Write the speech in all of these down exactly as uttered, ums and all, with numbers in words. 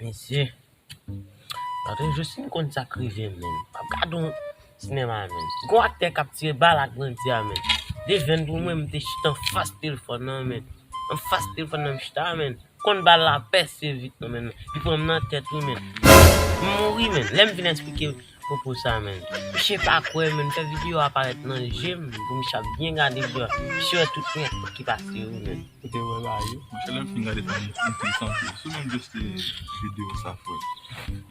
Mesye, gade Josine konn sa k rive, menn. M ap gade yon sinema, menn. Gwo aktè k ap tire bal ak bandi a, menn. De venn pou mwen, m te chita anfas telefòn nan, menn. Anfas telefòn nan, m chita, menn. Konn bal la pèse vit, non, menn. Li pran m nan tèt, wi, menn. M mouri, menn. Lè m vin eksplike pwopo sa, menn. Misye pa kwè, menn. Fè videyo a parèt nan je m, pou misye ap byen gade videyo a. Misye wè tout nèg ki pase yo, menn. Ou te wè bagay yo? Monchè, lè m fin gade sa, m, m te santi. Sou menm just videyo sa, frè.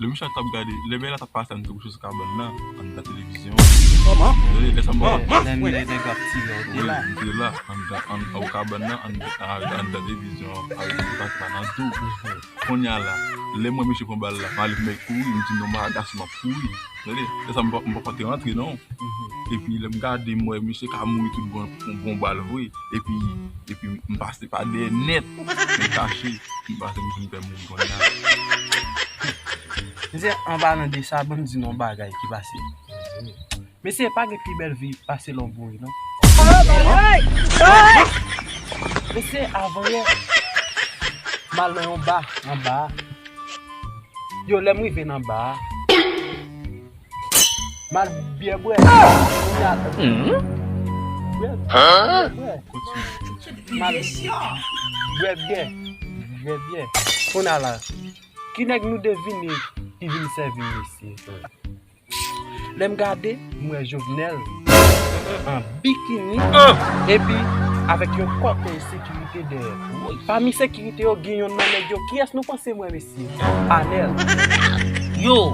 Lè misye t ap gade, lè bèl la t ap pase, m te kouche sou kabann nan, anndan televizyon. Kòman? Lè, lè sa m pa... Lè, lè nèg ap tire, ou te la? Wi, m te la, anndan, an, an kabann nan, anndan, anndan televizyon, a, li pase pa nan tou. Kounye a la, lè m wè misye pran bal la, m ale m kouri, m di non, m a gason, m ap kouri. Tande, lè sa m pa, m pa te rantre non. Epi lè m gade, m wè misye ka mouri tout bon, bon bal vre. Epi, epi m pase pa dèyè nèt, m kache, m pase m fin fè mouri kounye a. Mesye, an palan de sa, ban m di nou yon bagay ki pase. Mesye, pa gen pi bèl vi pase lè w boure, non. Mesye, avan yè, m al nan yon ba, anba a. Yo, lè m rive nan ba a, m al bwè bwè. Kounye a, bwè, bwè, bwè. M al bwè bwè, bwè bwè. Kounye a la, ki nèg nou devine ki vin sèvi m, mesye? Lè m gade, m wè Jovenel an bikini, epi avèk yon kòtèy sekirite dèyè. Pami sekirite yo, gen yonn nan nèg yo. Kiyès nou panse m wè, mesye? Anèl. Yo!